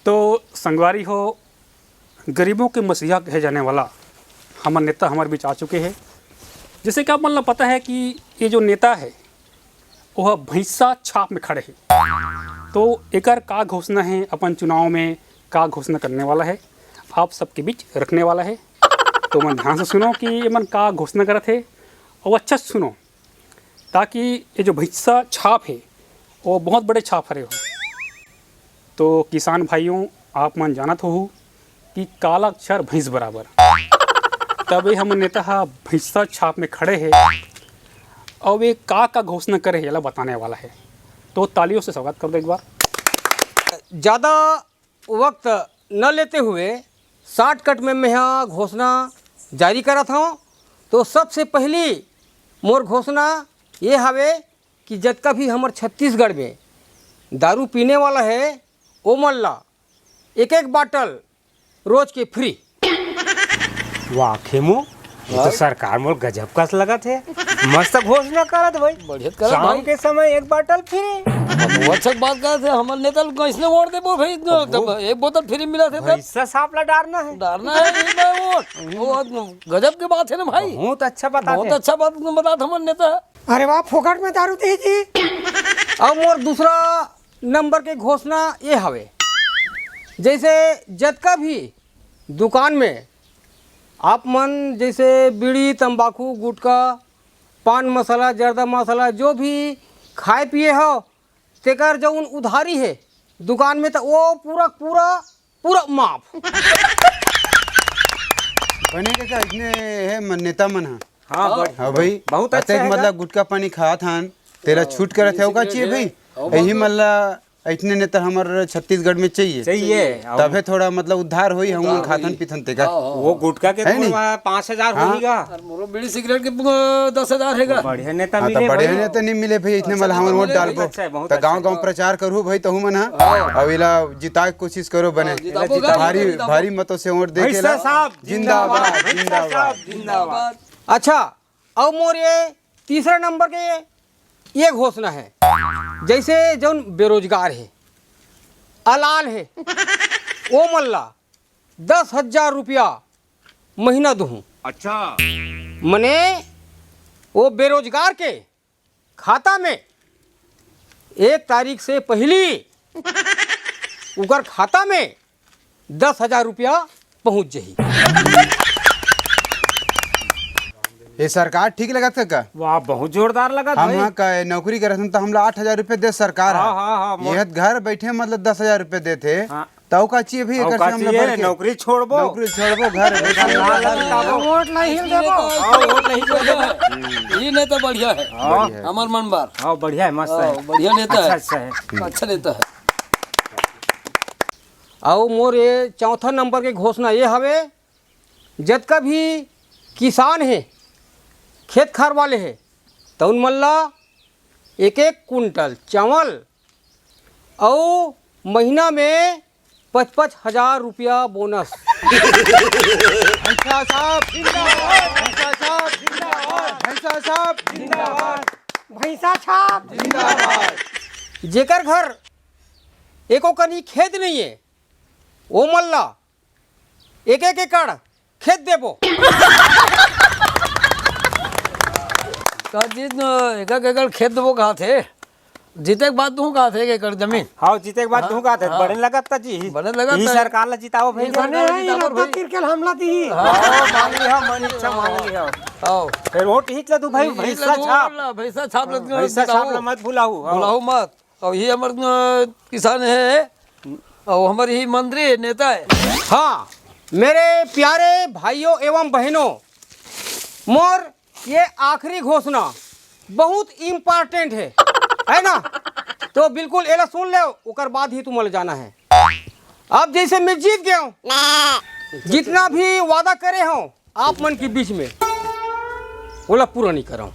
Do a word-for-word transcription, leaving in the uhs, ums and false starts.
तो संगवारी हो, गरीबों के मसीहा कहे जाने वाला हमर नेता हमर बीच आ चुके हे। जैसे कि आप मन ला पता हे कि ये जो नेता हे, वो ह भैंसा छाप में खड़े हे। तो एकर का घोषणा हे, अपन चुनाव में का घोषणा करने वाला हे, आप सबके बीच रखने वाला हे। तो मन ध्यान से सुनो कि ये मन का घोषणा करत हे, और अच्छा से सुनो, ताकि ये जो भैंसा छाप हे, वो बहुत बड़े छाप हरे हो। तो किसान भाइयों, आप मन जानत होहू कि काला अक्षर भैंस बराबर। तबे हमर नेता ह भैंसा छाप में खड़े हे, अउ ये का का घोषणा करे हे, एला बताने वाला हे। तो तालियों से स्वागत कर दो एक बार। ज़्यादा वक्त न लेते हुए शॉर्टकट में मैं ह घोषणा जारी करत हूँ। तो सबसे पहली मोर घोषणा ये हवे कि जतका भी हमर छत्तीसगढ़ में दारू पीने वाला हे, ओमन ला एक एक बाटल रोज के फ्री। वाह खेमू, ये तो हाँ। सरकार मोर गजब कस लगत हे। मस्त घोषणा करत भाई। बढ़िया करत शाम भाई। के समय एक बाटल फ्री। बहुत अच्छा बात करत हे। हमर नेता लोग कैसने वोट देबो भाई? अब वो तब एक बोतल फ्री मिलत हे तब। भैंसा सांप ला डारना हे। डारना हे, ये मैं वोट। वो गजब के बात हे ना भाई। बहुत अच्छा बात बहुत हे। अच्छा बात बतात हमर नेता। अरे वाह, फोकट में दारू दे जी। अब मोर दूसरा नंबर के घोषणा ये हवे, जैसे जतका भी दुकान में आप मन जैसे बीड़ी, तंबाकू, गुटखा, पान मसाला, जर्दा मसाला, जो भी खाए पिए हो, तेकर जौन उधारी हे दुकान में, तो वो पूरा, पूरा, पूरा माफ। बने के का इतने हे मन, नेता मन ह। हाँ, हाँ। बड़-, हाँ भाई, बहुत अच्छा अतेक हे मतलब का? गुटखा पानी खात हन, तेला हाँ, छूट करत हे, का चाहिए भाई? हाँ, यही बात। मतलब इतने नेता हमर छत्तीसगढ़ में चाहिए। चाहिए। तभे थोड़ा मतलब उद्धार होई, हम उद्धार खाथन होई। पीथन तेका। हाँ, हाँ, वो हाँ। गुटखा के है तो नी? पाँच हजार हाँ। होही गा। और मोरो बीड़ी सिगरेट के, अ, दस हजार हे गा। बढ़िया नेता हाँ, मिले तो बढ़िया भाई। नेता नहीं मिले भाई, इतने अच्छा, वाला हमन वोट नेता डालबो। अच्छा है, बहुत तो अच्छा गांव है। गांव प्रचार करू भाई, तहू मन ह। हाँ। अब इला जिताए के कोशिश करो बने। हाँ, जिताबो गा, भारी, जिताबो। भारी मतों से वोट दे के भैंसा ला। साहब जिंदाबाद, जिंदाबाद, भैंसा जिंदाबाद। साहब जिंदाबाद। अच्छा, अब मोर ये तीसरा नंबर के ये घोषणा हे, जैसे जौन बेरोजगार हे, अलाल हे, ओमन ला दस हजार रुपया महीना दूहूँ। अच्छा। मने वो बेरोजगार के खाता में एक तारीख से पहली उकर खाता में दस हजार रुपया पहुंच जाही। ये सरकार ठीक लगत हे का? वाह, बहुत जोरदार लगत हम भाई। हाँ का नौकरी करत हन त हमला आठ हजार रुपया दे सरकार हाँ, ह। हाँ, हाँ, ये घर बैठे मतलब दस हजार रुपया देथे। हाँ। त अउ का चाहिए भी अउ एकर का से हमला चाहिए? बढ़ के? नौकरी छोड़बो। नौकरी छोड़बो, घर बैठे। हाँ, वोट नहीं हिल देबो। हाँ, वोट नहीं हिल देबो। ये नहीं तो बढ़िया है। हाँ। बढ़िया है। हमर मन बार। हाँ, बढ़िया है, मस्त हाँ, है। बढ़िया नेता अच्छा, है। अच्छा है। अच्छा नेता है। अउ मोर ये चौथा नंबर के घोषणा ये हवे, जतका भी किसान हे, खेत खार वाले हे, त उन मन ला एक एक कुंटल चावल अउ महीना में पच पच हजार रुपया बोनस। भैंसा साहब जिंदाबाद, भैंसा साहब जिंदाबाद, भैंसा साहब जिंदाबाद। भैंसा छाप जिंदाबाद। जेकर घर एको कनी खेत नहीं है, वो मन ला एक एक एकड़ खेत देबो। का जीत न एक एक एकड़ खेत देबो कहा थे, जीते के बाद तू कहा थे एक एकड़ जमीन। हाँ, जीते के बाद हाँ, तू कहा थे, हाँ। बड़े लगत का जी। बड़े लगत यही का। सरकार ला जिताओ भाई। ये सरकार ला नहीं, जिताओ रद्दा भाई। तिरकेल हमला दी। हाँ, मान ली, हाँ, मन इच्छा मान ली, हाँ। आओ। फिर वोट हिच ला तू भाई, हिच ला भैंसा तू छाप। ला, भैंसा छाप ला, भैंसा जिताओ। छाप ला मत भुलाऊ, हाँ। भुलाऊ मत। अउ ये हमर, अ, किसान हे, अउ हमर ही मंत्री हे, नेता हे। हाँ, मेरे प्यारे भाइयों एवं बहनों, मोर ये आखिरी घोषणा बहुत important हे, है ना? तो बिल्कुल एला सुन ले, ओकर बाद ही तुमन ला जाना हे। अब जैसे मैं जीत गया हूँ, जितना भी वादा करे हूँ, आप मन के बीच में ओला पूरा नहीं करव।